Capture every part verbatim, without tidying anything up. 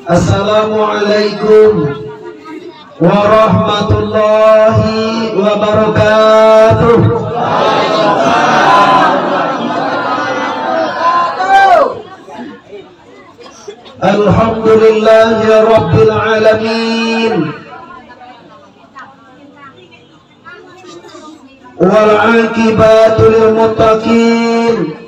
Assalamualaikum warahmatullahi wabarakatuh. Alhamdulillahi rabbil alamin. Wal aqibatu lil muttaqin.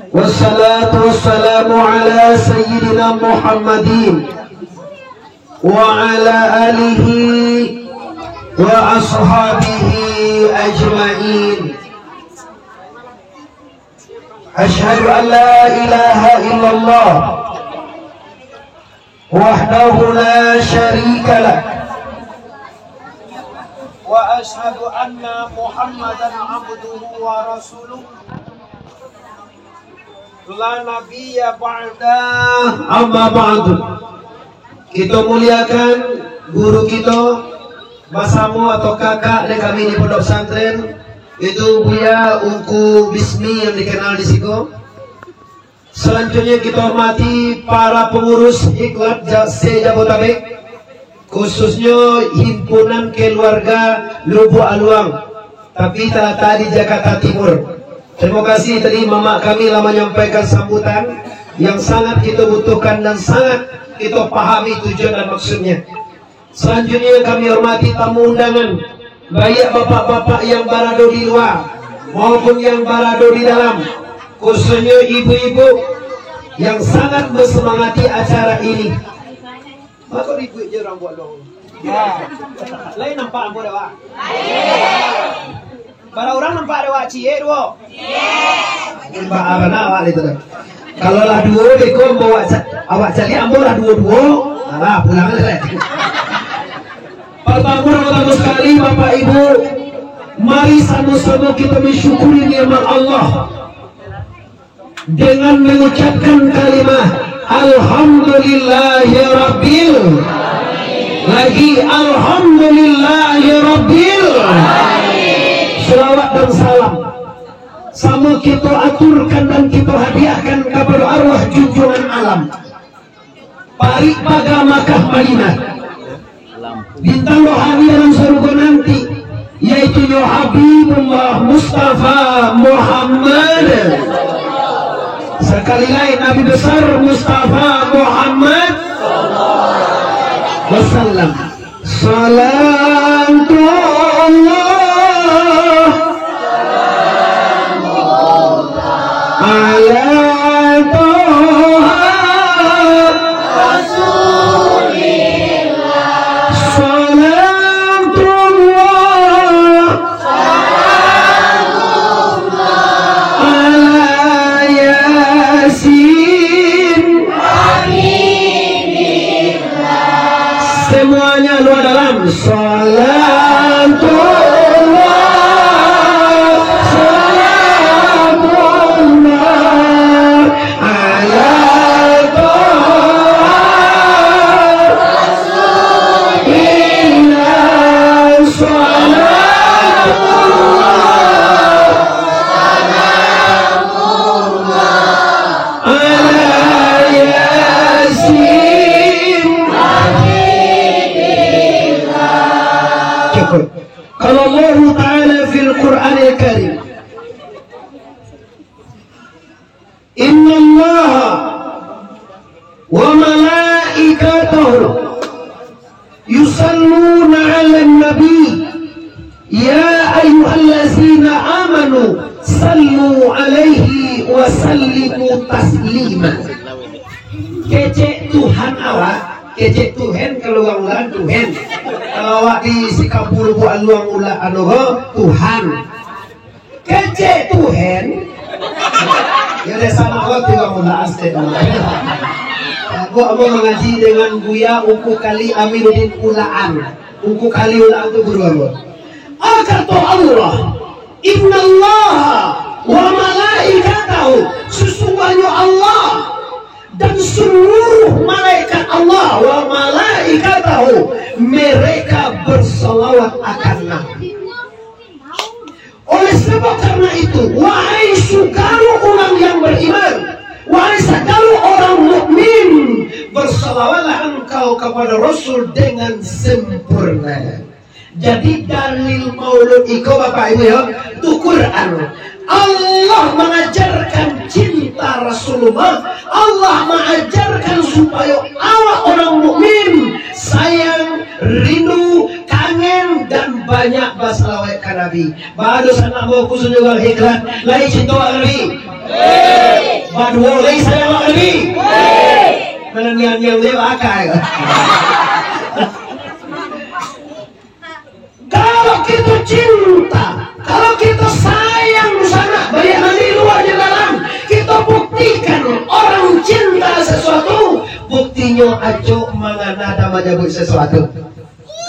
Wassalatu wassalamu ala sayyidina Muhammadin wa ala alihi wa ashabihi ajma'in. Asyhadu an la ilaha illallah wahdahu la syarikalah. Wa asyhadu anna Muhammadan abduhu wa rasuluh. La nabiyya ba'da, amma ba'du. Kito muliakan guru kito basamo atau kakak dari kami di Pondok Pesantren, itu Buya Ungku Bismi yang dikenal di siko. Salanjuiknyo kito hormati para pangurus Hikmat Ja-, se-Jabotabek, khususnyo himpunan keluarga Lubuak Aluang, tapi talatak di Jakarta Timur. Tarimo kasih tadi mamak kami lah manyampaikan sambutan yang sangat kito butuhkan dan sangat kito pahami tujuan dan maksudnyo. Salanjuiknyo kami hormati tamu undangan, baiak bapak-bapak yang barado di lua maupun yang barado di dalam, khususnyo ibu-ibu yang sangat mansamangati acara ini. Mako ribuik je urang buek lo. Lain nampak ambo dek awak? Bara urang nampak dek awak, ciek duo? Nampak bana awak itu dah. Kalau lah duo beko ambo awak ca-, awak caliak ambo lah duo-duo. Alah, pulang lah. Partamo-tamo sakali, Bapak Ibu, mari samo-samo kito mansyukuri nikmat Allah dengan mangucapkan kalimah, "Alhamdulillahirabbil-," lagi, "Alhamdulillahirabbil-," salawat dan salam samo kito aturkan dan kito hadiahkan kapado arwah junjungan alam, parik paga Makkah Madinah, bintang rohani dalam sarugo nanti, yaitunyo Habibullah Mustafa Muhammad. Sakali lai, Nabi Besar Mustafa Muhammad wasallam. Salamullah ala Toha Rasulillah. Salamullah ala Yasin. Semuanya luar dalam. Salatullah, salamullah, ala Toha Rasulillah. Salatullah, salamullah ala Yasin. Cukup. Qala Allahu Ta'ala fil Qur'anil Karim, "Innallaha wa malaikatahu yusalluna 'alan nabi, ya ayyuhallazina amanu sallu 'alaihi wa sallimu taslima." Kecek Tuhan awak, kecek Tuhan kalau urang Tuhan. Kalau awak di Sikampung Lubuak Aluang ulah anu ko, Tuhan. Kecek Tuhan. Ya, desa nak awak tu urang ulah asli. Aku, aku mangaji dengan Buya Ungku Kali Aminuddin Ulaan. Ungku Kali Ulaan tu guru aku. Ah, kato Allah, "Innallaha wa malaikatahu," sesungguhnya Allah dan seluruh malaikat Allah, "wa malaikatahu," mereka bersalawat akan Nabi. Oleh sebab karena itu, wahai sagalo urang yang beriman, Wahai sagalo orang mukmin, bersalawatlah engkau kepada Rasul dengan sempurna. Jadi, dalil maulud iko, Bapak Ibu, ya, tu Quran. Allah mengajarkan cinta Rasulullah. Allah mengajarkan supaya awak orang mukmin sayang, rindu, kangen, dan banyak bersalawat ke Nabi. Baru sanak mau khusus juga ikhlas. Lai cinto ka Nabi? Baduo lai sayang ka Nabi? Mana niang-niang dia akai. Kalau kita cinta, kalau kita sayang sanak, baiak nan di lua jo dalam, kita buktikan orang cinta sesuatu, buktinyo acok mangana dan manyabuik sesuatu.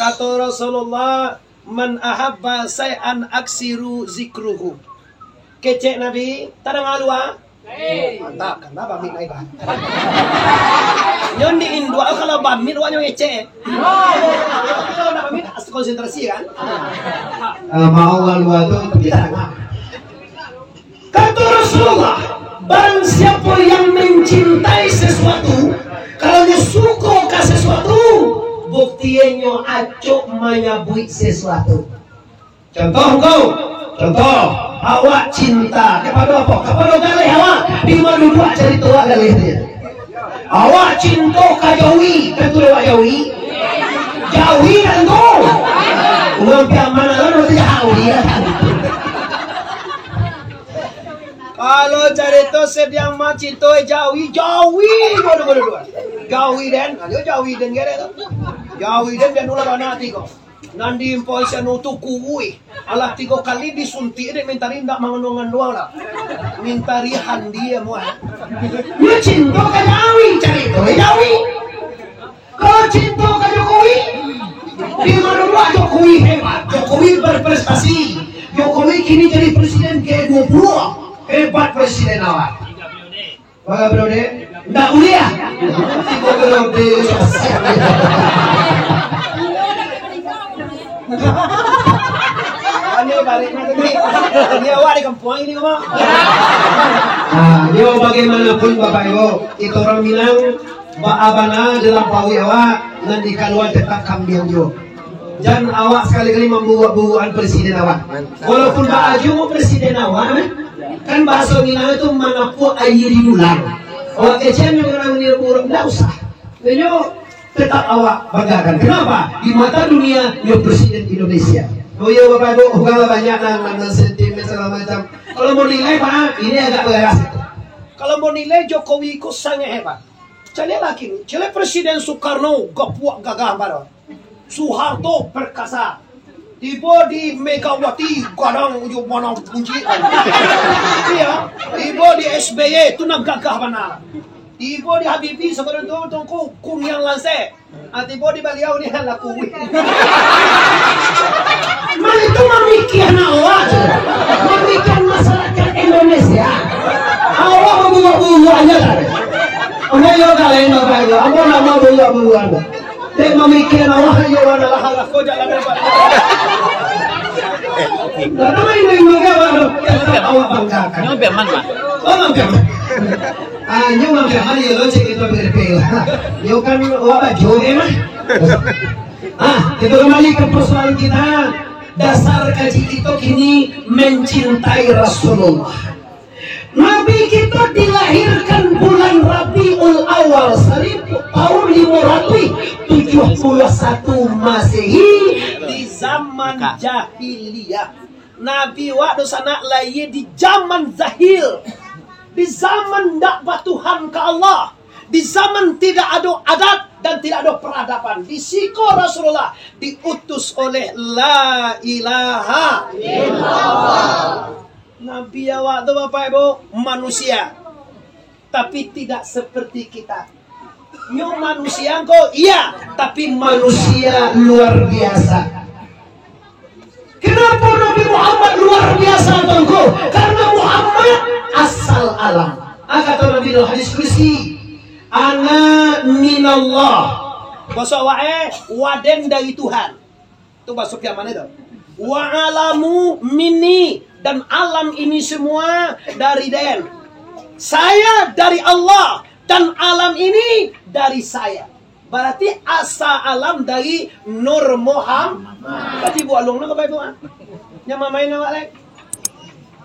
Kato Rasulullah, "Man ahabba syai'an aksiru zikruhu." Kecek Nabi, tadanga lua? Mantap, kan? Bah, bamit naik, bah. Nyo di induak, kalau bamit, wak nyo ngecek. Kalau nak bamit, harus konsentrasi, kan? Ah, maaf, wak lua tu, tapi tadanga. Kata Rasulullah, barang siapa yang mencintai sesuatu, kalau dia suka ka sesuatu, buktianyo acok manyabuik sesuatu. Contoh ko, contoh, awak cinta kapado apo? Kapado galeh awak. Di ma duduak carito awak galeh tu? Awak cinto ka jawi, tantu awak jawi. Jawi tantu. Urang piaman lah, urang jawi lah. Kalau carito sadiang ma cinto, eh, jawi, jawi, bodoh, bodoh, bodoh. Jawi den, ayo jawi den gere tu. Jawi den, den ulah bana ati ko. Nan di Impo Asiano tu kuih. Alah tigo kali disuntik dek Mintari, indak mangandung-ngandung lah. Mintari handi ya, muah. Nyo cinto ka jawi, carito eh jawi. Kalau cinto ka Jokowi, di ma duduak Jokowi hebat, Jokowi berprestasi, Jokowi kini jadi presiden ke dua puluh, hebat presiden awak. Baga periode? Ndak buliah. Tigo periode, susah. Ini balik mah tadi. Ini awak di kampuang ini, Mak. Nah, yo, bagaimanapun, Bapak Ibu, kita orang Minang, baa bana dalam pawik awak, nan di kalua tetap kambiang juo. Jan awak sakali-kali mamburuak-buruakan presiden awak. Walaupun baa juo presiden awak, eh, kan bahaso Minang tu manapuak aia di dulang. Awak kecek nyo urang ni buruak, ndak usah. Inyo tetap awak banggakan. Kenapa? Di mata dunia, nyo presiden Indonesia. Oh iyo, Bapak Ibu, urang lah banyak nan, nan, nan sentimen segala macam. Kalau mau nilai, Pak, ini agak bergerak. Kalau mau nilai, Jokowi ko sangat hebat. Caliaklah kini, caliak Presiden Soekarno, gapuak gagah badan. Soeharto perkasa. Tibo di Megawati, gadang jo bana buncik. Iyo, tibo di S B Y, tu nan gagah bana. Tibo di Habibie, sabalun tu, Tungku, kuniang lansek. Ah, tibo di baliau ni, laku. Mah itu mamikian awak tu. Mamikian masyarakat Indonesia. Awak baburuak-buruak aja lah. Ambo yo galeh, Bapak Ibu. Ambo ndak mau buruak-buruak. Dek mamikian awak yo, wanalah, alah, ko jalan dapat. Ndak tahu ini juga, Pak. Tetap awak banggakan. Nyo biaman, Pak. Oh, biaman. Ah, nyo manggahan yo lo, cek itu P R P lah. Yo kan, wah, bajo, eh, mah. Ah, kita kembali ke persoalan kita. Dasar kaji kita kini mencintai Rasulullah. Nabi kita dilahirkan bulan Rabiul Awal, seribu, tahun lima ratus tujuh puluh satu Masehi, di zaman jahiliyah. Nabi wak do sanak lahia di zaman jahil, di zaman ndak batuhan ka Allah, di zaman tidak ado adat dan tidak ado peradaban. Di siko Rasulullah diutus oleh La ilaha illallah. Nabi awak tu, Bapak Ibu, manusia. Tapi tidak seperti kita. Nyo manusia ko, iya, tapi manusia luar biasa. Kenapa Nabi Muhammad luar biasa, Tuanku? Karena Muhammad asal alam. Ah, kata Nabi dalam hadis qudsi, "Ana minallah." Baso awak, eh, waden dari Tuhan. Tu baso Piaman itu. "Wa alamu minni," dan alam ini semua dari den. Saya dari Allah, dan alam ini dari saya. Barati asa alam dari Nur Muhammad. Tadi buah luang nak apa itu, ah? Nyama main awak, lai.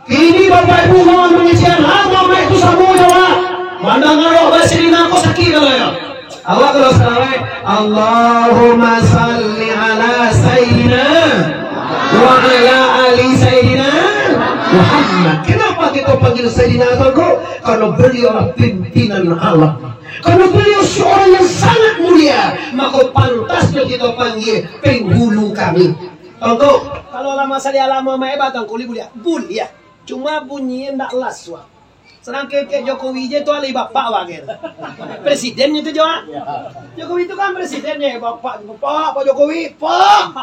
Kini Bapak Ibu mau mengisian lama itu samo jawab. Mandanga awak basidina ko sakik kalau ya. Awak kalau salawat, Allahumma salli ala Sayyidina wa ala ali Sayyidina Muhammad. Kenapa kita panggil Sayyidina tu kok? Karena beliau adalah pimpinan alam. Karena beliau seorang yang sangat mulia, maka pantasnya kita panggil penghulu kami. Contoh, kalau lama sali alama maeba tangkuli buliah, buliah. Cuma bunyi ndak las, wah. Sadangkan kek Jokowi je tu alai bapak wah, kek. Presiden itu jo, ah. Jokowi itu kan presiden je, bapak, bapak, Pak Jokowi, pak,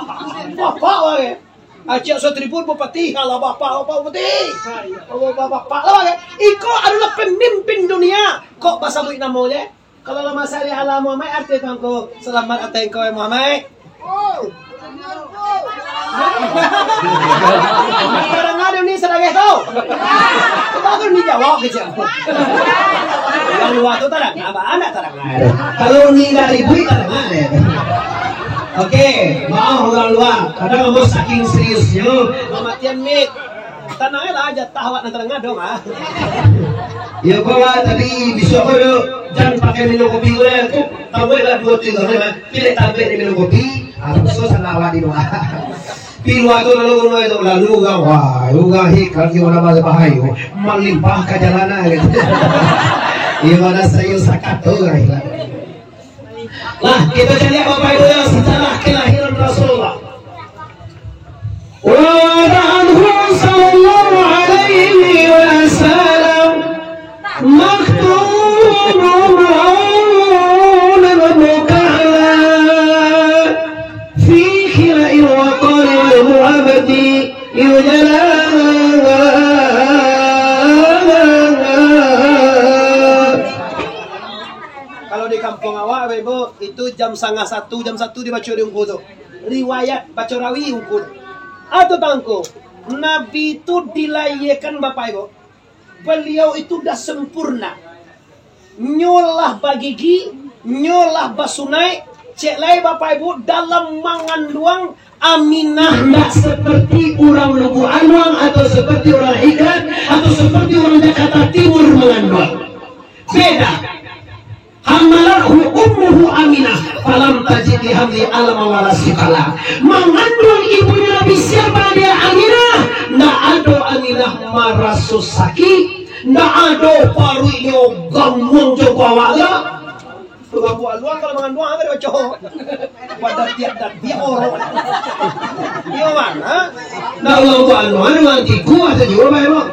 bapak wah, kek. Acik Asa Tribun bupati, alah bapak, bapak bupati. Bapak, bapak lah, wah, kek. Iko adalah pemimpin dunia. Kok basabuik namo je? Kalau lama sali ala Muhammad, arti tangko, selamat datang kau, Muhammad. Tarang ada ni sadagah tau. Baru ni jawab ke siapa? Yang luar tu tarang, apa anak tarang ada? Kalau ni dari bui tarang ada. Oke, maaf orang luar. Kadang ambo saking seriusnyo, mamatian mic. Tanang lah, jatah awak nan tarang ado mah. Yo, ko lah, tapi bisuak ko tu, jan pakai minum kopi ko lah, tu, tabuiklah duo tigo hari mah. Pilih tablet di minum kopi, ah, so salah awak di luar. Di luar tu lalu, lalu, lalu urang, wah, urang hik, kalau urang bahasa bahayo, malimpah ka jalanan, gitu. Iyo, mana sayo sakat tu, urang hik lah. Lah, kita caliak Bapak Ibu ya, sejarah kelahiran Rasulullah. Wa anhu sallallahu alaihi wasallam maktubun fi khila'il waqari wal muhabbati yujala. Kalau di kampuang awak, Bapak Ibu, itu jam sangah satu, jam satu dibaco di ungku tu. Riwayat baco rawi ungku tu. Atau tangko, Nabi tu dilahiakan, Bapak Ibu, baliau itu dah sempurna. Nyo lah bagigi, nyo lah basunaik, cek lai Bapak Ibu, dalam manganduang Aminah ndak seperti urang Lubuk Anuang atau seperti urang Hikrat atau seperti urang Jakarta Timur manganduang. Beda. Hamalathu ummuhu Aminah, falam tajid li hamlihi alaman wala siqala. Manganduang ibunyo Nabi siapa dia Aminah, ndak ado Aminah maraso sakik, ndak ado paruiknyo gamuang jo awak lah. Tukang buah luang kalau manganduang, angah dibaco. Pada tiap dan tiap orang. Iyo, Bang, ha? Ndak urang buah luang, urang tiku asa juo, Bang, Bang.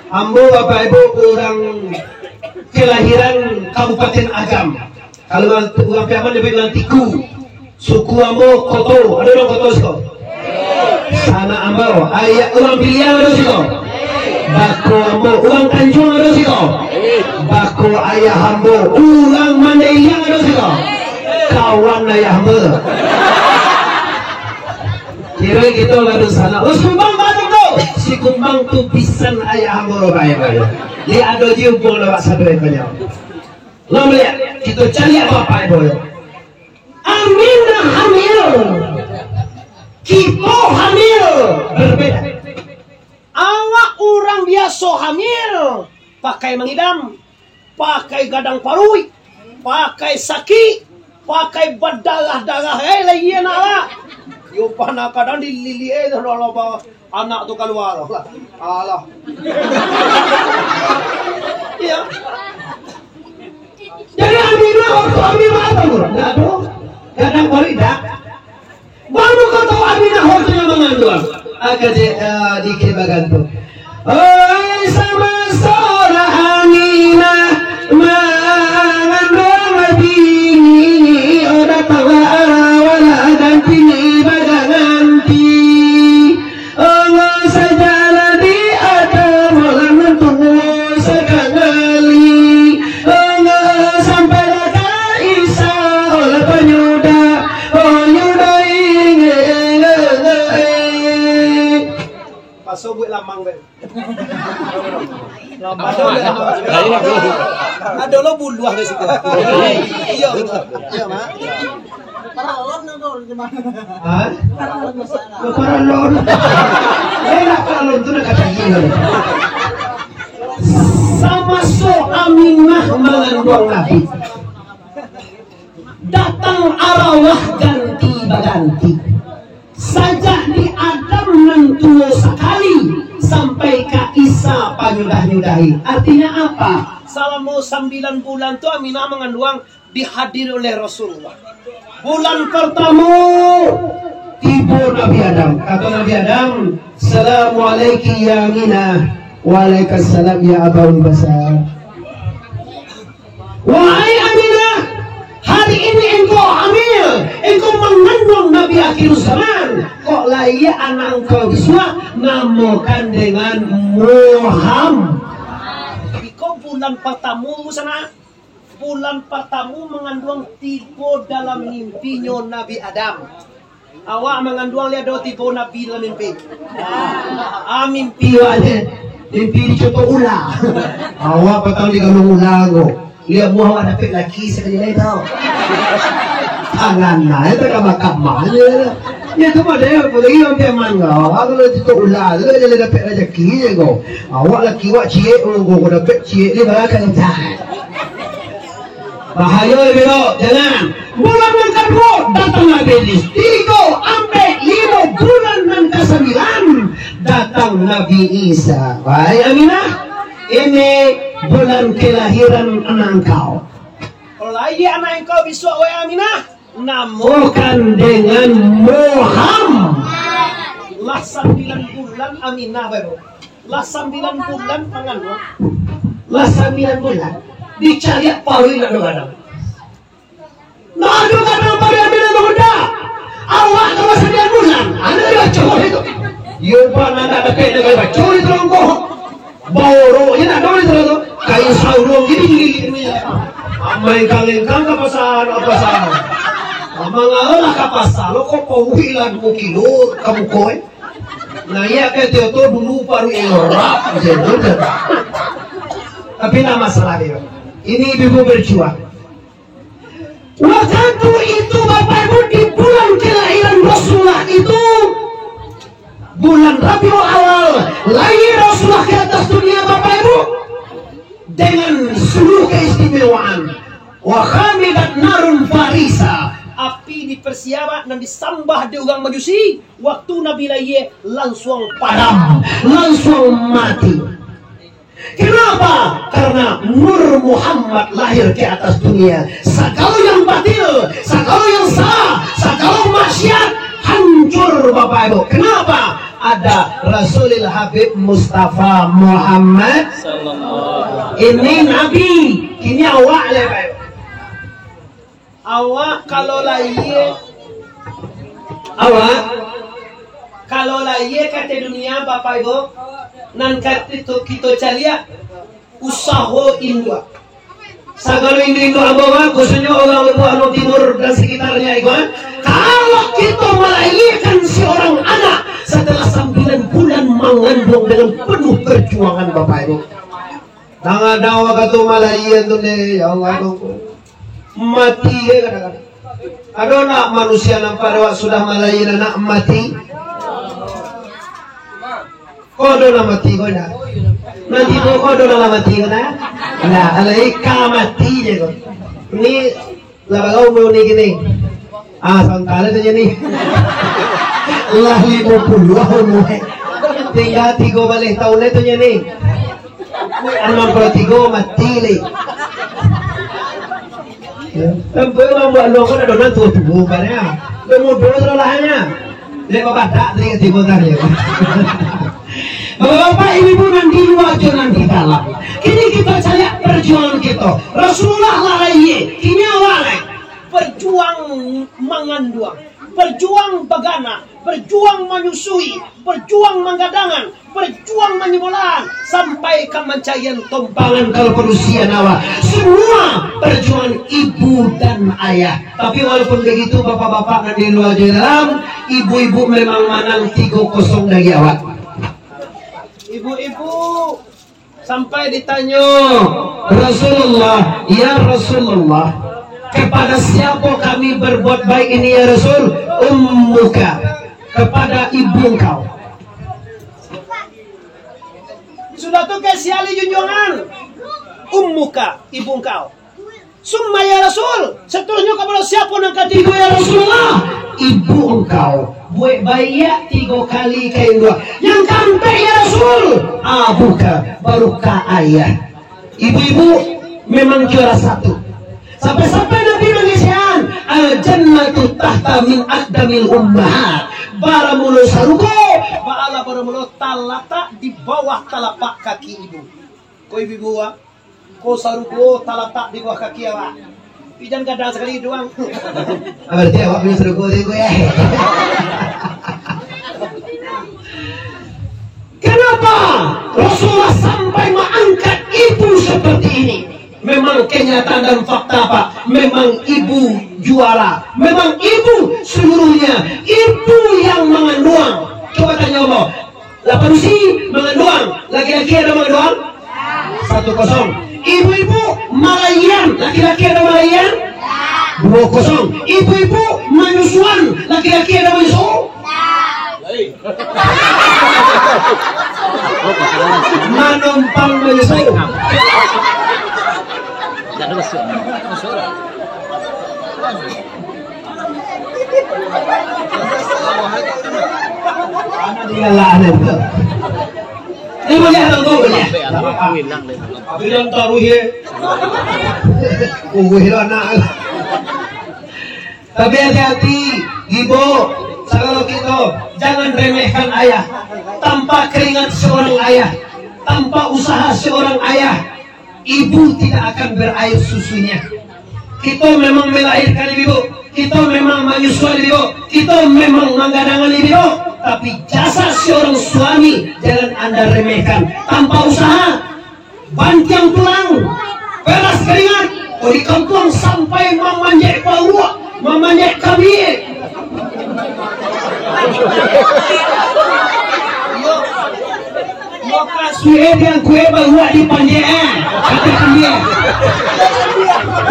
Ambo, Bapak Ibu, urang kelahiran Kabupaten Agam. Kalau urang, urang Piaman nyebut urang tiku. Suku ambo Koto, ado urang Koto siko? Sanak ambo, ayah urang Piliang ado siko? Bako ambo, urang Tanjuang ado siko? Bako ayah ambo, urang Mandailing ado siko? Kawan ayah ambo. Kiro kito lah dunsanak. Oh, Sikumbang baru tu. Sikumbang tu bisan ayah ambo lo bae bae. Dia ado juo buang lewat satu ekornya. Lo melihat, kito caliak bapak ibu. Aminah hamil. Kito hamil berbeda. Awak urang biaso hamil, pakai mangidam, pakai gadang paruik, pakai sakik, pakai badarah-darah, eh, lai anak lah. Yo, panah kadang dililik, eh, dah lah, bah, anak tu kalua lah. Alah. Iyo. Jadi, Aminah waktu hamil apo tu? Ndak ado. Gadang paruik ndak. Baru kau tahu Aminah waktunyo manganduang. Agak je, eh, dikit bagantung. Oi, samaso lah Aminah manganduang bini, oh, datanglah awak lah ganti baganti. Ongo sajalan di ateh malam nan tuo sakangali. Ongo sampai lah ka Isa, olah panyudah, panyudah ingin. Pas Sobuik lamang be. Ado lo buluah di situ. Iya, betul. Iya, Mak. Paralon tu, Mak. Hah? Paralon. Paralon. Enak paralon tu nak kata gila. Samaso Aminah manganduang Nabi, datang arawah ganti baganti. Sajak di Adam nan tuo sakali, sampai ka Isa panyudah-nyudahi. Artinya apa? Salamo sambilan bulan tu Aminah manganduang, dihadiri oleh Rasulullah. Bulan partamo, tibo Nabi Adam. Kato Nabi Adam, "Salamu alaiki ya Aminah." "Waalaikumsalam ya Abaul Basar." "Wahai Aminah, hari ini engkau hamil, engkau manganduang Nabi akhir zaman. Kok lahia anak engkau bisuak, namokan dengan Muhammad." Iko bulan partamo, sanak. Bulan partamo manganduang tibo dalam mimpinyo Nabi Adam. Awak manganduang liak do tibo Nabi dalam mimpi? Ah, mimpi awak je. Mimpi dicutok ula. Awak patang digalung ula ko. Liak buah awak dapek laki sakali lai tau. Tangan naik takama-kama je. Ya tu mah deh, apalagi urang Piaman ko. Awak kalau dicutok ula tu, jaleh dapek rajaki je ko. Awak laki awak ciek ko, ko dapek ciek ni barang kancah. Bahayo, bego, jangan. Bulan nan kaduo, datang Nabi Idris. Tigo, ampek, limo, bulan nan kasambilan, datang Nabi Isa. Baik, Aminah. Ini bulan kelahiran anak engkau. Kalau lahia anak engkau bisuak, wahai Aminah, namokan dengan Muhammad. Lah sambilan bulan Aminah baru. Lah sambilan bulan manganduang. Lah sambilan bulan. Dicaliak paruik ndak ado gadang. Ndak ado gadang paruik Aminah tu, ndak. Awak kalau sambilan bulan, ado di baco itu. Iyo, Pak, ndak dapek ndak baco itu longko. Baorok je ndak ado itu tu. Kain saruang gini, gini, gini. Amai kalengkang ka pasa, ka pasa. Amang lah ka pasa, lo kok pauih lah duo kilo ka muko, eh. Nah, iyo, kato tu dulu paruik elorap, macam tu, kan. Tapi ndak masalah dia. Ini ibu-ibu berjuang. Waktu itu, Bapak Ibu, di bulan kelahiran Rasulullah itu, bulan Rabiul Awal, lahir Rasulullah ke atas dunia, Bapak Ibu, dengan seluruh keistimewaan. Wa hamidat narun farisa. Api diparsiakan nan disambah dek urang Majusi. Waktu Nabi lahia, lansuang padam, lansuang mati. Kenapa? Karena Nur Muhammad lahir ke atas dunia. Sagalo yang batil, sagalo yang salah, sagalo maksiat, hancur, Bapak Ibu. Kenapa? Ada Rasulil Habib Mustafa Muhammad. Ini Nabi, kini awak lah, Bapak Ibu. Awak kalau lahia, awak kalau lahia ka ateh dunia, Bapak Ibu, nan ka kito, kito caliak usaho induak. Sagalo induak-induak ambo, Pak, khususnyo urang Lubuak Anu Timur dan sekitarnya, Ibu, kalau kito malahiakan seorang anak, setelah sambilan bulan manganduang dengan penuh perjuangan, Bapak Ibu. Tangah dawa kato malahia tu deh, ya Allah, Tuhan. Mati, eh, kadang-kadang. Ado ndak manusia nampak dek awak sudah malahia anak mati? Ko ado nan mati ko ndak? Nanti ko, ko ado nan lah mati ko ndak? Ndak, alai ka mati je ko. Ni Lah bara umua ni kini? Ah, santa lai tu nyo ni. Lah limo puluah umua. Tingga tigo baleh taun lai tu nyo ni. Anam puluah tigo mati lai. Ya. Sampai urang buat luang ko dak ado nan tuo-tuo, umpamanya. Dah mudo tu lah nyo. Dek babadak tadi tigo tadi. Bapak-bapak, ibu-ibu nan di lua jo nan di dalam. Kini kito caliak perjuangan kito. Rasulullah lah lahia, kini awak lai. Berjuang manganduang, berjuang bagana, berjuang manyusui, berjuang manggadangan, berjuang manyubolaan, sampai ka mancarian tompangan kalau padusian awak. Semua perjuangan ibu dan ayah. Tapi walaupun begitu, bapak-bapak nan di lua jo dalam, ibu-ibu memang manang tigo kosong dari awak. Ibu-ibu sampai ditanyo, "Rasulullah, ya Rasulullah, kepada siapa kami berbuat baik ini, ya Rasul?" "Ummuka, kepada ibu engkau." Sudah tu, ka sia lai junjuangan? "Ummuka, ibu engkau." "Summa ya Rasul, seterusnyo kepada siapa nan katigo, ya Rasulullah?" "Ibu engkau." Buek baiak tigo kali ka induak. "Yang kaampek, ya Rasul?" "Abuka," baru ka ayah. Ibu-ibu memang juara satu. Sampai-sampai Nabi mangecek-an, "Al jannatu tahta min aqdamil ummahat." Baramulo sarugo, baalah baramulo talatak di bawah talapak kaki ibu. Ko ibu-ibu, ah? Ko sarugo talatak di bawah kaki awak. Ijan gadang sakali doang. Ah, berarti awak punya sarugo tadi, Bu, ya? Kenapa Rasulullah sampai mengangkat ibu seperti ini? Memang kenyataan dan fakta, Pak. Memang ibu juara. Memang ibu seluruhnya. Ibu yang mengandung. Coba tanya Allah. Lah padusi manganduang, laki-laki ado manganduang? Satu kosong. Ibu-ibu malaian, laki-laki ado malaian? Duo kosong. Ibu-ibu manyusuan, laki-laki ado manyusu? Manumpang manyusu. Ini boleh atau enggak boleh? Bilang taruh ye. Uwih lo anak. Tapi hati-hati, ibu, sagalo kito, jangan remehkan ayah. Tanpa keringat seorang ayah, tanpa usaha seorang ayah, ibu tidak akan berair susunya. Kito memang melahirkan ibu, kito memang manyusuan ibu, kito memang manggadangan ibu, tapi jasa seorang suami jangan anda remehkan. Tanpa usaha, bantiang tulang, peras keringat, oh, di kampuang sampai mamanjek paruak, mamanjek kami. Lokasi eh, diang kue baruak di panjek, eh. Kata kami, eh.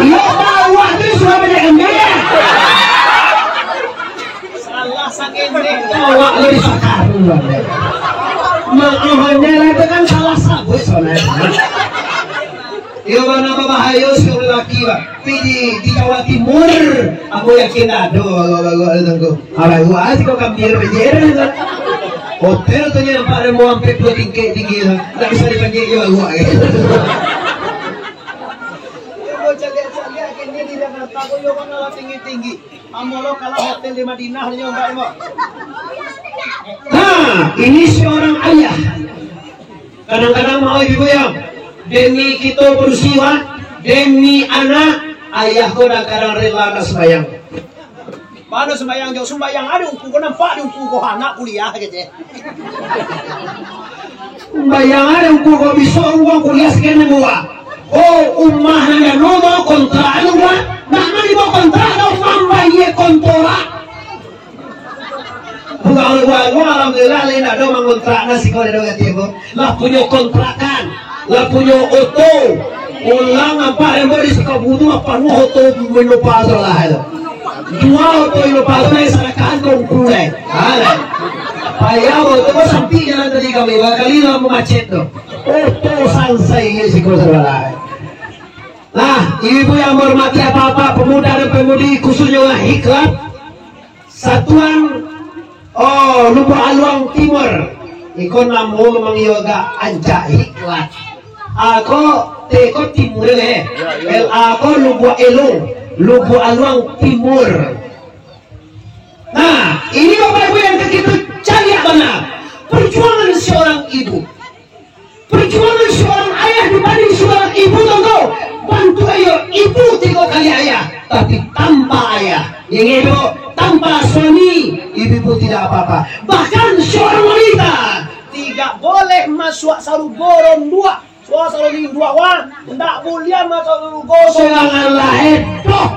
Iyo, baruak tu sudah banyak kami, eh. Salah sakit ni. Awak lu disakar. Maaf, hanya lah, itu kan salah sabut soalnya. Iyo, bana babahayo si urang laki, Pak. Tapi di, di Jawa Timur, ambo yakin ado, agak-agak tangko. Alah, gua sih kok kambir bejer, gitu. Hotel tu nyo nampak ada mau sampai dua tingkat tinggi tu. Tak bisa dipanjek juga gua, gitu. Yo, gua caliak-caliak, kini di Jakarta, gua yo mana lah tinggi-tinggi. Ambo lo kalah hotel di Madinah, nyo, Mbak, Mbak. Nah, ini seorang ayah. Kadang-kadang, maaf ibu ya, demi kito bersiwak, demi anak, ayah ko dah kadang rela nak sembayang. Pada sembayang jo sembayang, ada ungku ko nampak di ungku ko anak kuliah kecek. Sembayang ada ungku ko bisa uang kuliah sekian buah. Oh, umah nan dano mau kontrak anu buah. Nak mani mau kontrak, nak mambayar kontrak. Bukan orang, alhamdulillah, lain ado mangontrak nasi kau ado gati, Bu. Lah punyo kontrakan, lah punyo oto. Ulang ampek lembo di Sukabumi tu, ampek oto Innova tu lah tu. Dua oto Innova tu naik sarakaan kau pulang. Ha, lah. Payah oto kau sampai jalan tadi kami, bakali lah macet tu. Oto sansai ye siko salah. Nah, ibu yang menghormati bapak-bapak, pemuda dan pemudi, khususnya Hiklat. Satuan, oh, Lubuak Aluang Timur. Iko namo memang iyo agak ancak, Hiklat. Ako, te ko timur leh. L A ko Lubuak Elung, Lubuak Aluang Timur. Nah, ini Bapak Ibu yang kita cari bana. Perjuangan seorang ibu. Perjuangan seorang ayah dibanding seorang ibu, tonton. Bantu ayo ibu tigo kali ayah, tapi tanpa ayah. Yang ibu, tanpa suami, ibu-ibu tidak apa-apa. Bahkan seorang wanita tidak boleh masuk sarugo ronduak. Suasana ronduak, wah, ndak buliah masuk sarugo. Sorangan lahir, doh.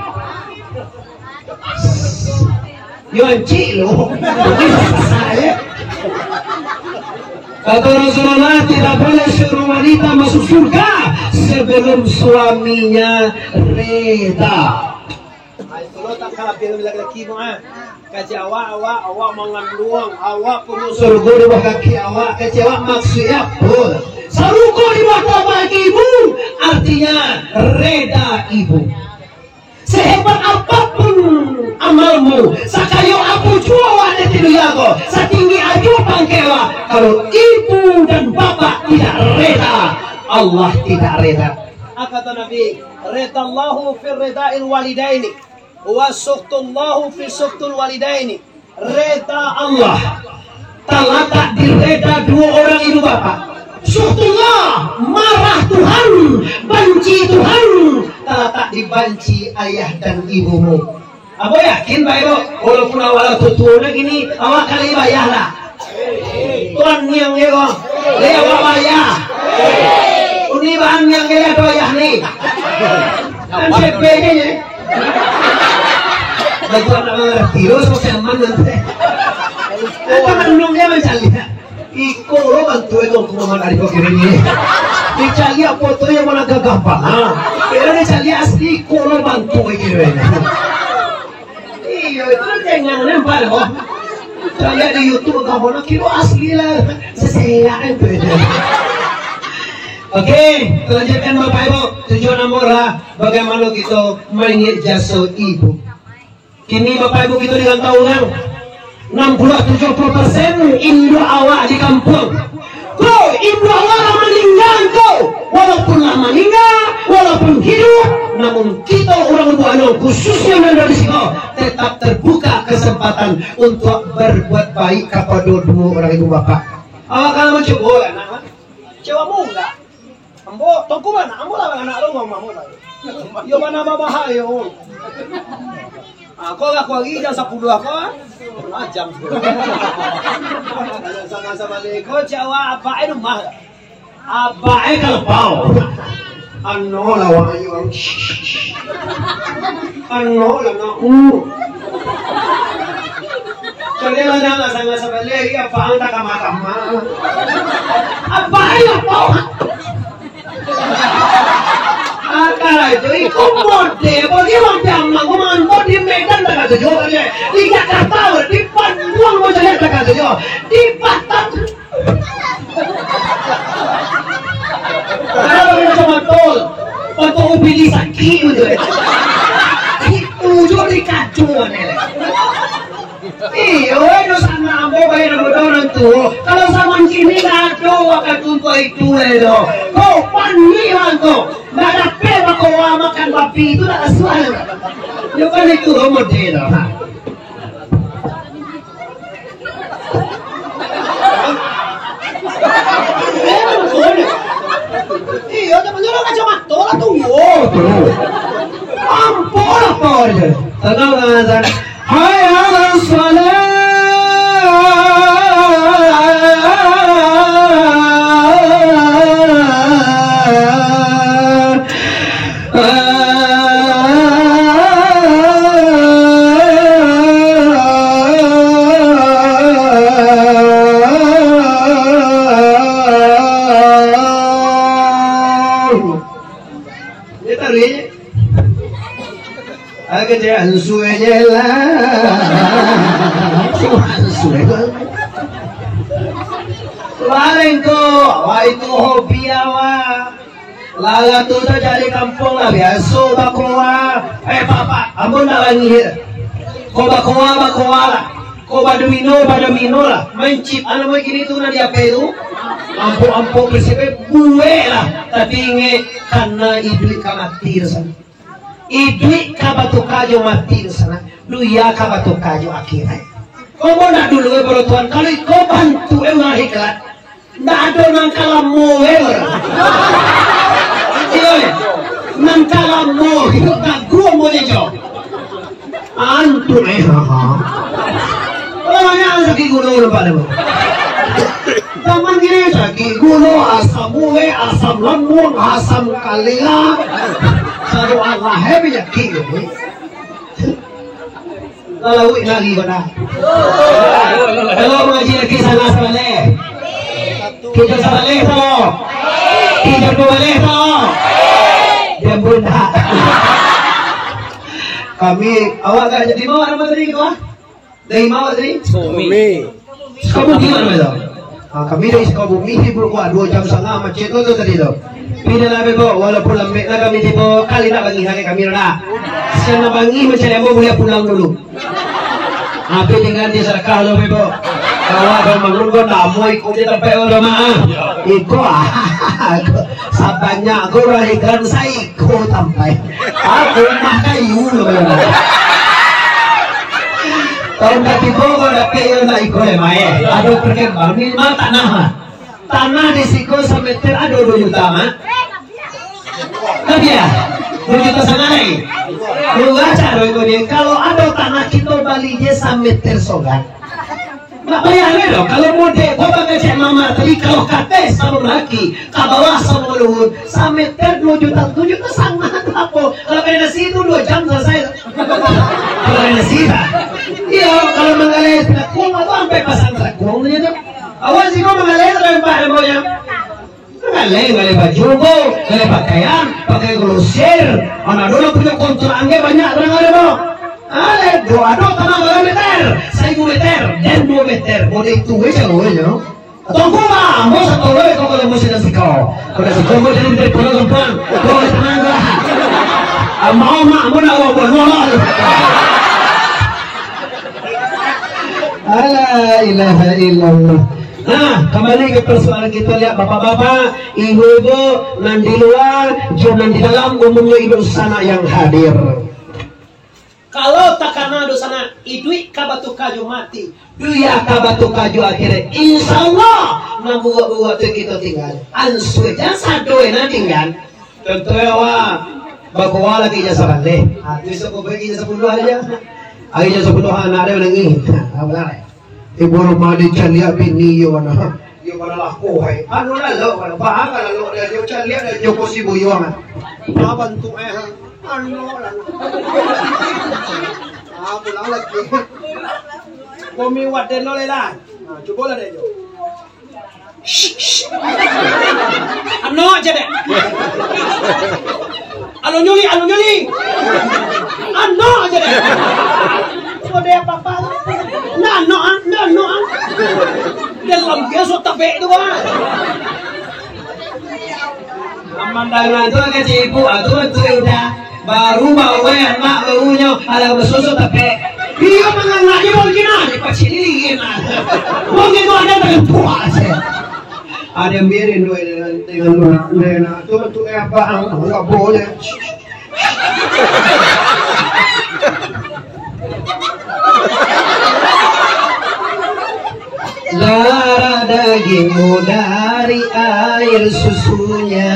Yo, ancik lo. Ini susah, ya. Kata Rasulullah, tidak boleh seorang wanita masuk surga sebelum suaminya reda. Nah, itu lo tak kalah dengan laki-laki mu, ah. Kecek awak, awak, awak manganduang, awak punyo surga di bawah kaki awak. Kecek awak, maksudnya apa? Surga di bawah tapak kaki ibu, artinya reda ibu. Sehebat apapun amalmu, sakayo apo juo awak di dunia ko, satinggi ajo pangkek awak, kalau ibu dan bapak tidak reda, Allah tidak reda. Ah, kata Nabi, "Redallahu fi redail walidaini, wa sukhtullahu fi sukhtul walidaini." Reda Allah talatak di reda duo urang ibu bapak. Sukhtullah, marah Tuhan, banci Tuhan, talatak di banci ayah dan ibumu. Ambo yakin, Bapak Ibu, walaupun awak lah tuo-tuo kini, awak ka lai bayah lah. Tuan niang je ko, lai awak bayah. Uni bahan niang je lah tu ayah ni. Kan C P je ni. Bagi anak mangarati lo, so nyaman nanti. Atau mandung dia mancaliak. Iko lo bantuak itu Tuangku Muhammad Arif Fakir ini. Dicaliak foto yang mana gagah bana. Kira dicaliak asli, iko lo bantuak itu ini. Iyo, itu kan jangan nampak lo. Caliak di YouTube gagah bana, kira asli lah. Seseak itu. Oke, terlanjutkan Bapak Ibu. Tujuan ambo lah bagaimana kita maringek jaso ibu. Kini Bapak Ibu kito di rantau urang, enam puluh tujuh puluh persen induak awak di kampuang. Ko, induak awak lah maningga ko, walaupun lah maningga, walaupun hiduik, namun kito urang Lubuk Anua, khususnya nan ado di siko, tetap terbuka kesempatan untuk berbuat baik kapado duo urang ibu bapak. Awak kan mancubo lah, nak? Cewa munggah. Ambo, Tuangku ma nak? Ambo lah anak lo, mama lah. Yo, mana babahayo. Ah, ko lah ko hari jam sapuluah ko, ah. Macam tu. Sama-sama le. Ko Jawa, apak e rumah. Apak e kalau pau. Ano lah, wak ayo. Ano lah, nak. Uh. Jadi lah, jangan sangat sabaleh, ya, pang tak kamar-kamar. Apak e lah pau. Akal itu, iko model, kok dia orang Piamang, kok mangantau di Medan tak kata jual dia. Di Jakarta, di Bandung, mau cari tak kata jual. Di Batam. Kalau macam betul, untuk ubili sakit tu. Itu juga dikacu, aneh. Iyo, weh, dosa ambo bayar dek urang tuo. Kalau zaman kini ndak ado wakatu untuak itu, weh, doh. Kau panik lah tu. Ndak dapek bakoa makan babi tu, ndak rasuah. Yo kan itu, doh, model, ha. Iyo, tapi nyo kacamato lah tuo. Ampun lah, Pak. Tenang, tenang, tenang. Hayya 'alas shalah. Dia tarik. Aku je ansue je lah. Ansue lah. Lain ko, wah, itu hobi awak. Lah tu sajo di kampuang lah biaso bakoa. Eh, Pak, Pak, ambo ndak bangih. Ko bakoa, bakoa lah. Ko badomino, badomino lah. Main chip, anu, main kini tu nan di H P tu. Ampuk-ampuk, bersih, buek lah. Tapi ingek, kana iduik ka mati tu sanak. Iduik ka batuka jo mati tu sanak. Dunia ka batuka jo akhirat. Ko mo nak dulu, eh, bro Tuan. Kalau iko bantuak, eh, urang hebat. Ndak ado nan ka lamo, eh. Iyo, eh. Nan ka lamo, hiduik bagus mo je, jo. Antu, eh, ha, ha. Banyak sakik gulo nampak dia. Zaman kini sakik gulo, asam uek, asam lambung, asam kalila. Sadu Allah, eh, penyakit ni. Lalauik lari bana. Kalau mangaji lagi salah sabaleh. Tiga sabaleh tu. Tiga dua baleh tu. Diam bunda. Kami, awak kat, di ma awak rumah tadi ko, ah? Dari ma awak tadi? Sukabumi. Sukabumi. Sukabumi mana tu? Ah, kami dari Sukabumi, sibuk kuah dua jam satangah macet tu, tu tadi tu. Tapi dah lah, Bebo, walaupun lambek lah kami tibo, kali nak bangih lah kami tu nak. Siang nak bangih, mancari ambo buliah pulang dulu. Tapi jangan disadakah lo, Bebo. Kawa bangun ko, namo iko je tampek lo, Mak. Iko, ah, sabanyak ko, urang ikan saiko tampek. Ah, rumah kayu lo, Bebo. Tahun katigo ko dapek yo nak iko, eh, Mak, eh. Ado perkembang, minimal tanah, Mak. Tanah di siko sameter ado duo juta, Mak. Tapi ya, duo juta sangarai. Murah caro iko ni. Kalau ado tanah kito bali je sameter sogan. Nak bayar ni doh. Kalau model ko bangkecek mamak tadi, kalau ka ateh samo laki, ka bawah samo luhur, sameter duo juta, duo juta sangarai tu apo? Kalau kena nasi tu duo jam salasai. Kalau kena nasi lah. Iyo, kalau manggaleh terakuang tu sampai pasang terakuang tu. Awak siko manggaleh tu nampak namanya. Galeh, galeh baju ko, galeh pakaian, pakai grosir. Anak dulu punyo kontrakan banyak, barang ado, Bang. Ado, ado tanah barang meter, saribu meter, dan duo meter. Model itu, weh, caro, weh, yo. Atau ko, Bang, ambo satu, weh, ko kalau musim nasi ko. Kalau siko, ambo jadi meter puluh gampang. Ko, tenang, Bang. Ambo, Mak, ambo nak bawa buah, Bang. La ilaha illallah. Nah, kambali ka parsoalan kito, liek, bapak-bapak, ibu-ibu, nan di lua, jo nan di dalam, umumnyo ibu sanak yang hadir. Kalau takana dunsanak, iduik ka batuka jo mati, dunia ka batuka jo akhirat. Insya Allah, nan buruak-buruak tu kito tingga. Ansua jan sado nan tingga. Contoh awak, bakoa laki ijazah baleh. Ah, tu isuak ko bagi ijazah sapuluah aja. Ari ijazah sapuluah anak dia manangih. Ah, baleh. Ibu rumah dicaliak bini yo mana. Yo mana laku hai. Anu lalok mana. Bahang lalok dia, yo caliak dia, Joko Sibuyo amat. Ah, bantuak eh. Anu lalok. Ah, pulang lagi. Komi waden lo lela. Ah, cubolah dia jo. Shh, shh. Ano aja deh. Alo nyuli, alo nyuli. Ano aja deh. Kode apa-apa tu. Nah, no, ah, nah, no, ah. Dalam dia so tebek tu, ah. Aman dalam tu, ah, kecil ibu, ah, tu, tu udah. Baru bawa anak barunyo, alah basuso tapek. Iyo, mangangaknyo mungkin ah, dipacilin ah. Mungkin tu ada terpuas. Ada yang biarin dua dengan, dengan, dengan, tu, tu, eh, apa, ah, enggak boleh. Darah dagingmu dari air susunya.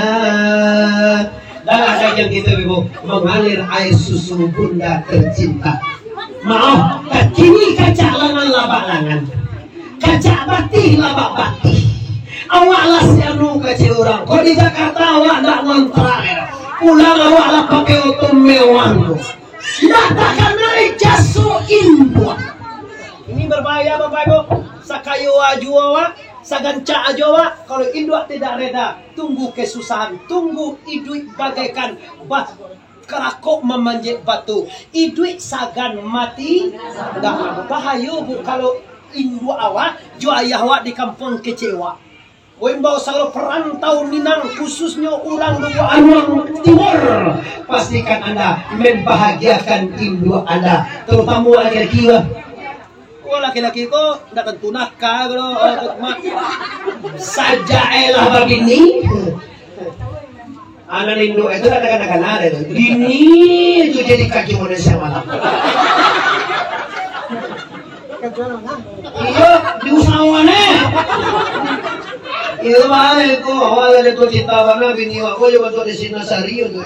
Darah daging kito, Ibu, mangalir air susu Bunda tercinta. Maoh, kacini kacak langan labak langan. Kacak batih labak batih. Awak lah si anu kacik urang. Kok di Jakarta awak ndak ngontrak, ya? Pulang awak lah pakai oto mewah tu. Ndak takana jaso induak. Ini berbahaya, Bapak Ibu. Sakayo ajo awak, sagancak ajo awak, kalau induak tidak reda, tunggu kesusahan, tunggu iduik bagaikan bah-, karakok mamanjek batu. Iduik sagan mati, dah bahayo, Bu, kalau induak awak jo ayah awak di kampuang kecek awak. Ko imbau sagalo parantau Minang, khususnyo urang Dukuh Aluang Timur, pastikan anda membahagiakan induak anda, terutama laki-laki, bah. Wah, laki-laki ko ndak tantu nakal ko, eh, ko cuma sajak eh lah babini. Anak induak itu kadang-kadang ada tu. Bini tu jadi kaki manusia malam. Iyo, diusahakan eh. Iyo, balik ko. Awal ada tu cinta bana bini awak ko, iyo, bantuak di sini sari tu.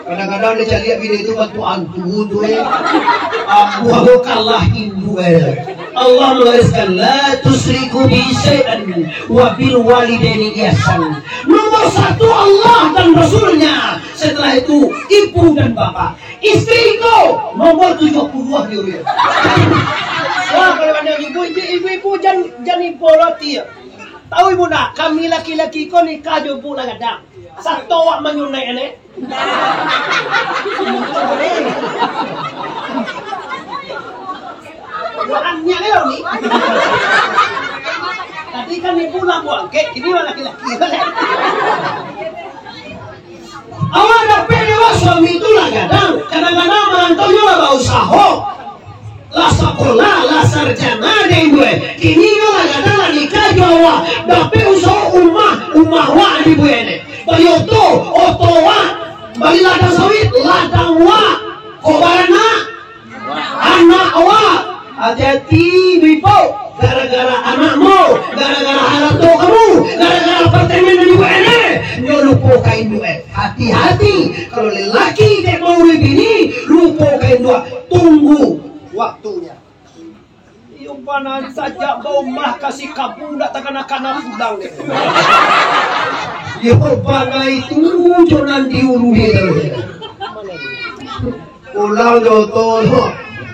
Kadang-kadang dia cari bini itu bantuak antu tu, eh. Ambo ko kalah induak, eh. Allah menggariskan, "La tusyriku bi syai'an wa bil walidaini ihsan." Nomor satu Allah dan Rasulnya, setelah itu ibu dan bapak. Istri ko nomor tujuh puluh dua dia. Wah, kalau ada ibu, ibu, ibu, ibu, jan, jan ibu roti ya. Tahu ibu nak, kami laki-laki ko nikah jo Bu lah gadang. Sato awak manyunaik ni. Anyak ni lah ni. Tadi kan ibu lah buangkek, kini lah laki-laki. Awak dapek dewa suami tu lah gadang, kadang-kadang marantau nyo lah bausaho. Lah sakolah, lah sarjana dek induak e. Kini nyo lah gadang lah nikah jo awak. Dapek usaho umah, umah wak dibuek e. Bali oto, oto wak. Bali ladang sawit, ladang wak. Kok baranak? Anak awak. Hati-hati, Ibu. Gara-gara anakmu, gara-gara harato kamu, gara-gara apartemen nan dibuek e, nyo lupo ka induak e. Hati-hati, kalau lelaki dek mau bini, lupo ka induak. Tunggu waktunya. Iyo bana sajak baumah ka si kabu ndak takana-kana pulang deh. Iyo bana itu jo nan diuruhi taruih. Pulang jo oto tu.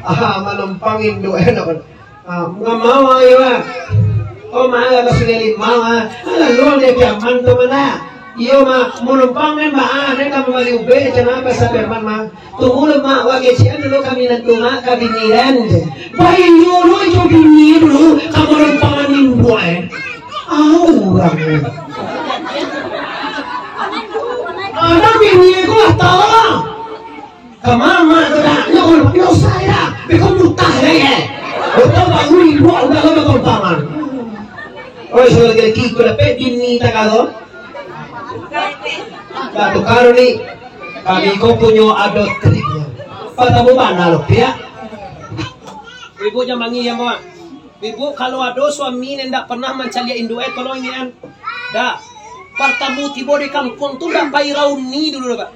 Ah, manumpang induak e nak. Ah, mangau iyo ah. Oh, mangau ka Sungai Limau ah. Alah, luang dek Piaman tu mana? Iyo mah, manumpang kan baa, den ka mambali ubek, cana basa Piaman mah. Tunggu lo, Mak, wak kecek dulu kami nantu, Mak, ka bini den. Bayo lo jo bini dulu, ka manumpangan induak e. Ah, urang ni. Anak bini ko lah tahu lah. Ka mama tu dah, nyo kalau pakai usah dah. Beko mutah dah ye. Betul baru induak udah lo manumpangan. Oi, saudara laki-laki, ko dapek bini tak kalo? Dah tukar ni. Kami ko punyo ado triknyo. Patamu bana lo, Piak? Ibu jan mangih ya, Mak. Ibu, kalau ado suami nan indak pernah mancaliak induak e, tolong ingekan. Dah. Partamu tibo di kampuang tu ndak pai rauni dulu, Pak.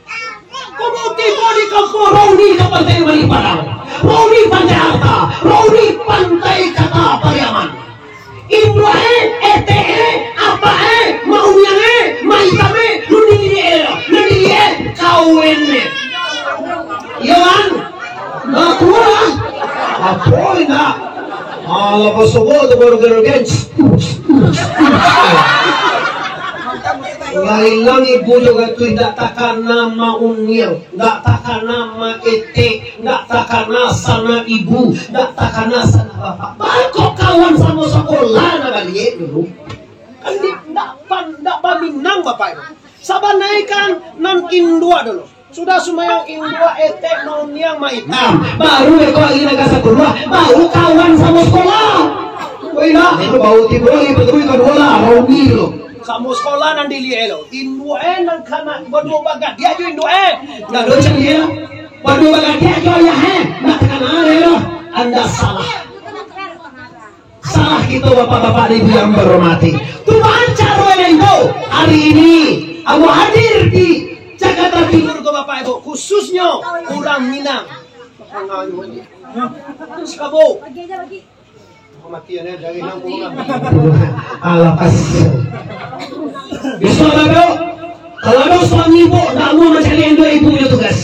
Kamu tibo di kampuang, rauni ka Pantai Mari Padang. Rauni Pantai Arta. Rauni Pantai Kata Pariaman. Induak e, etek e, apak e, mak uniang e, mak itam e, nan diliek e, nan diliek e, kawan e. Iyo kan? Bakulah. Apo indak? Alah, basobok tu baru gerogen. Lah ilang ibu jo gatuih, ndak takana mak uniang. Ndak takana ma etek, ndak takana sanak ibu, ndak takana sanak bapak. Bako kawan samo sakolah nan baliak dulu. Kan di, ndak pan, ndak baminang bapak ibu. Sabanai kan nan induak dulu. Sudah sumayang induak etek mauniang maitam. Nah, baru beko lagi nan ka sakolah, baru kawan samo sakolah. Woi lah, baru tibo lagi baru kaduo lah, rauni dulu. Samo sakolah nan diliek lo. Induak e nan kana baduo bagadiak jo induak e. Ndak ado cak dia. Baduo bagadiak jo ayah e. Ndak takana ado lo. Anda salah. Salah kito bapak-bapak dan ibu yang berhormati. Tu baa caro e itu. Hari ini, ambo hadir di Jakarta Timur ko bapak ibu. Khususnyo urang Minang. Terus kabo. Alah, pas. Bisuak, Bapak, kalau ado suami ibu ndak mau mancaliak induak ibu, inyo tugas.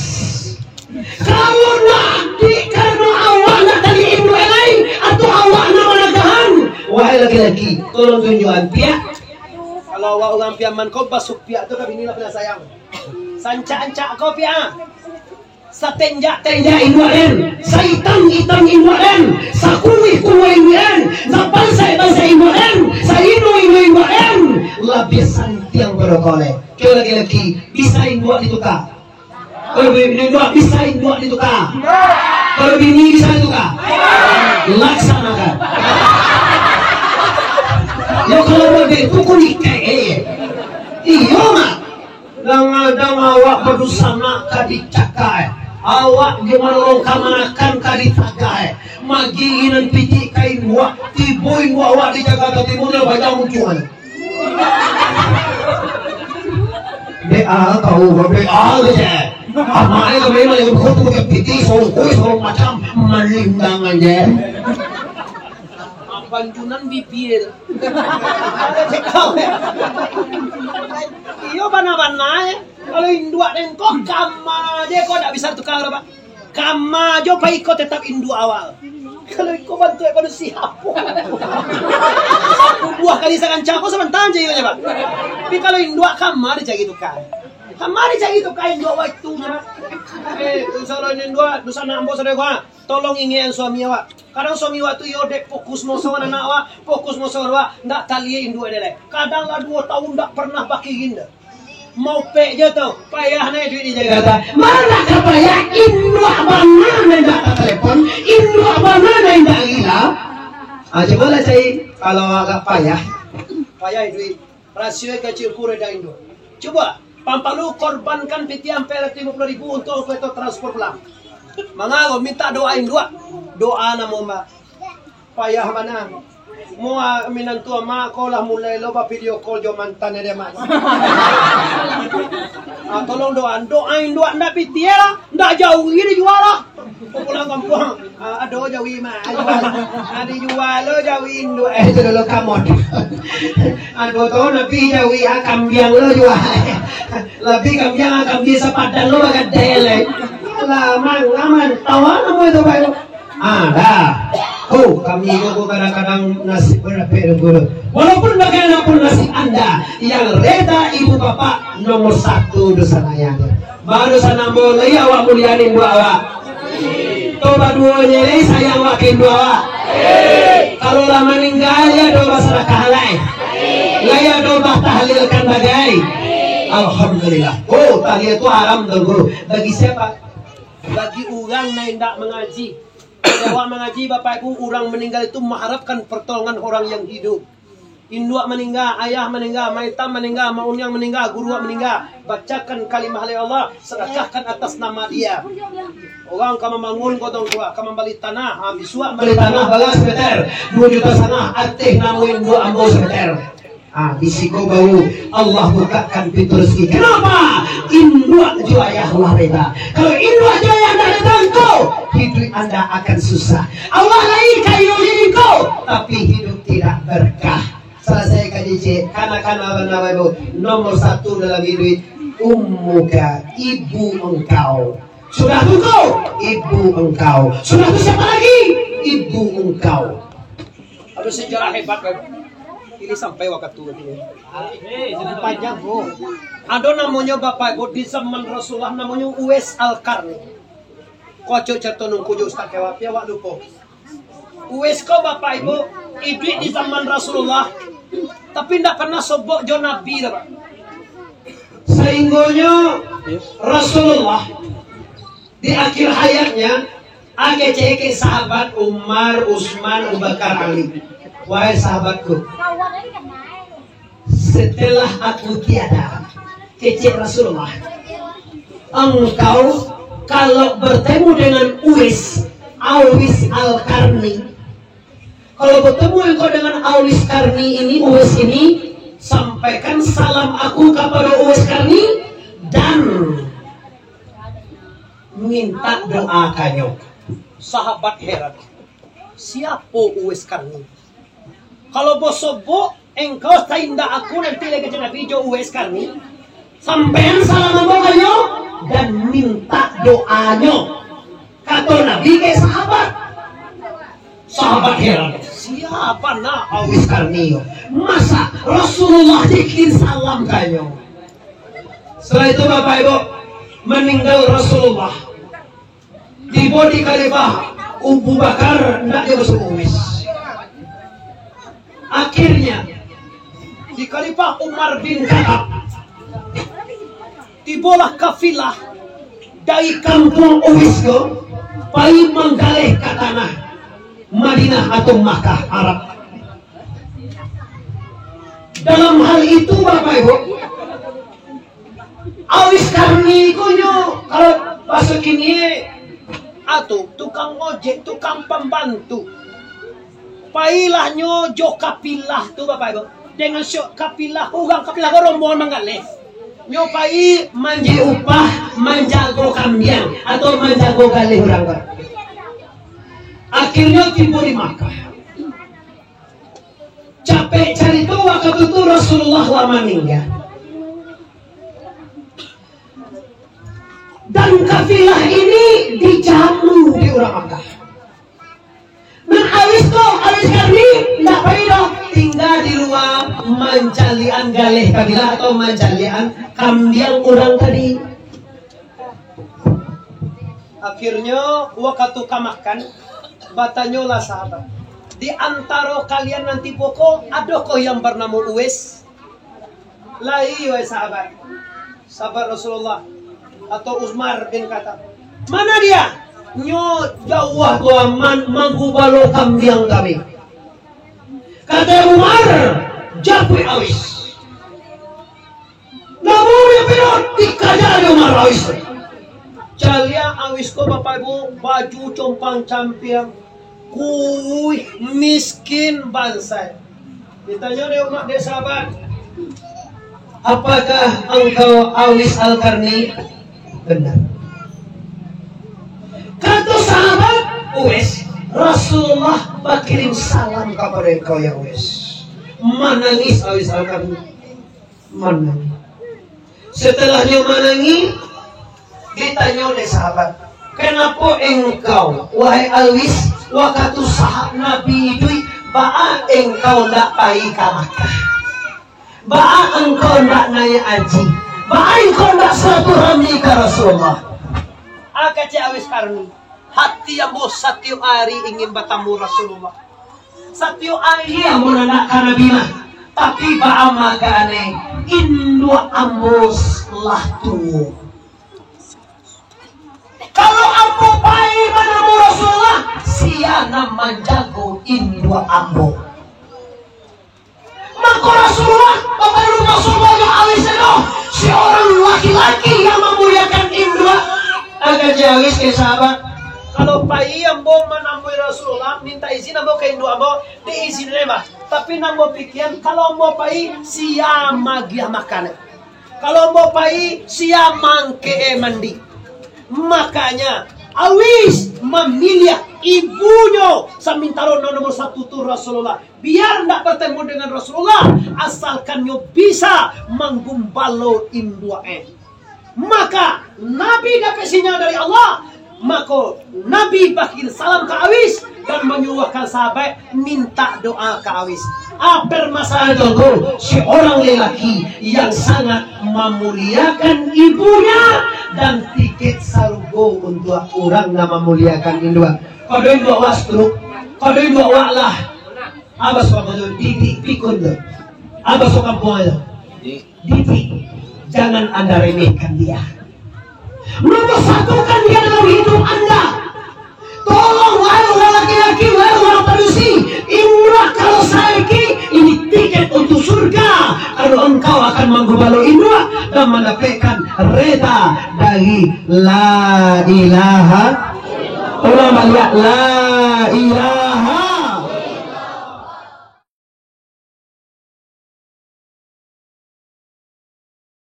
Kalau ndak, di, karano awak ndak taliak induak e lai, atau awak ndak managahan? Wahai laki-laki, tolong tunjuakan piak. Kalau awak urang Piaman ko, basuak piak tu ka bini lah pina sayang. Sancak-ancak ko piak. Satenjak-tenjak induak den, saitam-itam induak den, sakuruih-kuruih induak den, sapansaik-pansaik induak den, saino-ino induak den, labiah santiang pado kau lai. Kau laki-laki, bisa induak dituka? Kalau bini induak, bisa induak dituka? Kalau bini bisa dituka? Laksanakan. Yo, kalau model tu kulik, eh, eh. Iyo, Mak. Kadang-kadang awak badusanak ka dicakak, eh. Awak jo manolong kamanakan ka ditagak, eh. Magiah nan pitih ka induak, tibo induak awak di Jakarta Timur, lah banyak muncuang, eh. B A kau, B A saja. Amak e kami mah yang betul-betul pitih, songkoi, sorong macam, malindang aja. Panjunan bibia. Iyo, bana-bana, eh. Kalau induak den ko kama je ko, ndak bisa tuka, Pak. Kama jo pai ko tetap induak awak. Kalau iko bantuak manusia, apo? Buah kali sarancak ko sabanta se iyo nyo, Pak. Tapi kalau induak, kama dicari tukang. Kama dicari tukang induak wakatu nyo, Pak. Eh, insyaallah induak, dunsanak ambo sadonyo, ha. Tolong ingekkan suami awak. Kadang suami awak tu iyo dek fokus maso anak awak, fokus maso awak, ndak taliek induak dek lai. Kadang lah duo taun ndak pernah bakirim doh. Maupek je tu, payah nai duit di Jakarta. Mana ka payah, induak bana nan indak tatalepon, induak bana nan indak gila. Ah, cubolah cari, kalau agak payah, payah duit. Rasio kacil kurang dari induak. Cubo, pampalu korbankan pitih ampek ratuih limo puluah ribu untuk ongkos transpor pulang. Mangaro minta doa induak. Doa namo, Mbak. Payah bana. Mua minantu amak ko lah mulai lo bavideo call jo mantan dia, Mak. Ah, tolong doa, doa induak ndak pitih lah, ndak jawi dijual lah. Ko pulang kampuang, ah, ado jawi mah, jual. Ah, dijual lo jawi induak. Eh, itu dulu kamot. Ado tu nabi jawi, ah, kambiang lo jual. Labi kambiang, ah, kambiang sapadan lo bagadai lai. Alah, aman, aman. Tawa namo itu, Pak? Ah, dah. Oh, kami ko kadang-kadang nasib berapek dulu. Walaupun bagaimanapun nasib anda, yang reda ibu bapak nomor satu dosa naya. Baru sanamo lai awak muliain induak awak. Tu baduo nyo lai sayang awak ka induak awak. Kalau lah maningga, lai ado basadakah lai. Lai ado batahlilkan bagai. Alhamdulillah. Oh, tahlil tu haram tu, Guru. Bagi siapa? Bagi urang nan indak mangaji. Awak mangaji, Bapak Ibu, urang maningga itu maharapkan pertolongan orang yang hidup. Induak maningga, ayah maningga, maitam maningga, mauniang maningga, guruak maningga, bacakan kalimah la ilaha illallah, sadakahkan atas nama dia. Urang ka mambangun gotong tuak, ka mambali tanah, ha, bisuak mambali tanah bara sameter, duo juta satangah, ateh namo induak ambo sameter. Ah, di siko baru Allah bukakan pintu rezeki. Kenapa? Induak jo ayah lah reda. Kalau induak jo ayah ndak reda, engkau, hidup anda akan susah. Allah lai kayo jadi engkau, tapi hidup tidak berkah. Selesai kaji cek, kana-kana bana baru. Nomor satu dalam hidup, ummuka, ibu engkau. Sudah tu engkau, ibu engkau. Sudah tu siapa lagi? Ibu engkau. Ado sejarah hebat, Bapak. Ini sampai waktu itu. Panjang, Bu. Ado namonyo Bapak Ibu di zaman Rasulullah, namonyo Uwais Al-Qarni. Kocok carito nungku jo Ustaz Kewa, tapi awak lupo. Uwais ko Bapak Ibu, iduik di zaman Rasulullah, tapi ndak pernah sobok jo Nabi doh, Pak. Sehinggonyo Rasulullah di akhir hayatnya, kecek-kecek sahabat Umar, Utsman, Abu Bakar, Ali. Wahai sahabatku, setelah aku tiada, kecek Rasulullah, engkau kalau bertemu dengan Uwais, Uwais Al-Qarni, kalau bertemu engkau dengan Uwais Qarni ini, Uwais ini, sampaikan salam aku kepada Uwais Qarni dan minta doa kanyo. Sahabat heran, siapo Uwais Qarni? Kalau basobok, engkau saindak aku nanti lai kecek Nabi jo Uwais Qarni. Sampaian salam ambo kanyo dan minta doanyo, kato Nabi ka sahabat. Sahabat heran, siapa nak Uwais Qarni yo? Masa Rasulullah dikirim salam kanyo? Setelah itu, Bapak Ibu, meninggal Rasulullah. Tibo di Khalifah Abu Bakar, ndak jo basuo Uwais. Akhirnya, di Khalifah Umar bin Khattab, tibolah kafilah dari kampuang Uwais ko, pai manggaleh ka tanah Madinah atau Makkah, Arab. Dalam hal itu, Bapak Ibu, Uwais Qarni ko nyo, kalau bahaso kini, ah, tu, tukang ojek, tukang pambantu. Pailah nyo jo kafilah tu, Bapak Ibu. Dengan syo-, kafilah, urang kafilah ko rombongan manggaleh. Nyo pai manjadi upah, manjago kambiang, atau manjago galeh urang ko. Akhirnyo tibo di Makkah. Capek carito, wakatu tu Rasulullah lah maningga. Dan kafilah ini dijamu di urang Makkah. Nan Uwais ko, Uwais Qarni, ndak pai doh, tingga di lua mancaliakan galeh kabilah atau mancaliakan kambiang urang tadi. Akhirnyo, wakatu ka makan, batanyolah sahabat, "Di antaro kalian nan tibo ko, adokoh yang barnamo Uwais?" "Lai, wahai sahabat." Sahabat Rasulullah atau Umar bin Khattab, "Mana dia?" "Nyo jauah tu, aman, manggubalo kambiang kami." Kata Umar, "Japuik Awis." Namonyo Firaun, dikaja dek Umar Awis. Caliak Awis ko, Bapak Ibu, baju compang campiang, kuruih, miskin, bansaik. Ditanyo dek Umar, dek sahabat, "Apakah engkau Awis Al-Qarni?" "Benar." Kato sahabat, "Uwais, Rasulullah bakirim salam kapado engkau, ya Uwais." Manangih Awis Al-Qarni. Manangih. Setelahnya manangih, ditanyo dek sahabat, "Kanapo engkau, wahai Awis, wakatu sahab Nabi iduik, baa engkau ndak pai ka Makkah? Baa engkau ndak naiak haji? Baa engkau ndak silaturahmi ka Rasulullah?" Kecek Awis Qarni, "Hati ambo satiok ari ingin batamu Rasulullah. Satiok ari ambo nandak ka Nabi mah. Tapi baa mah keadaan e, induak ambo lah tuo. Kalau ambo pai manamu Rasulullah, sia nan manjago induak ambo?" Mako Rasulullah, Bapak Ibu, Rasulullah yang Awis itu, seorang laki-laki yang memuliakan induak. Kecek Awis ka sahabat, "Kalau pai ambo manamui Rasulullah, minta izin ambo ka induak ambo, diizin dek mah. Tapi nan ambo pikian, kalau ambo pai, sia magiah makan? Kalau ambo pai, sia mangkek mandi?" Makanya, Awis mamiliah ibunyo, samantaro nan nomor satu tu Rasulullah. Biar ndak bertemu dengan Rasulullah, asalkan nyo bisa manggumbalo induak e. Maka, Nabi dapek sinyal dari Allah, mako, Nabi bakirim salam ka Awis dan manyuruahkan sahabat minta doa ka Awis. Ah, permasalahan tu, seorang lelaki yang sangat memuliakan ibunya dan tiket sarugo untuk urang nan memuliakan induak. Kalau induak awak stroke, kalau induak awak lah, Abah suka bajo didik pikun tu. Abah suka buang itu. Didik. Jangan anda remehkan dia. Nomor satukan dia dalam hidup anda. Tolong, wahai orang laki-laki, wahai orang padusi, induak kalau saiki, ini tiket untuk surga. Kalau engkau akan manggubalo induak dan mendapatkan reda dari la ilaha. Ulang baliak, la ilaha.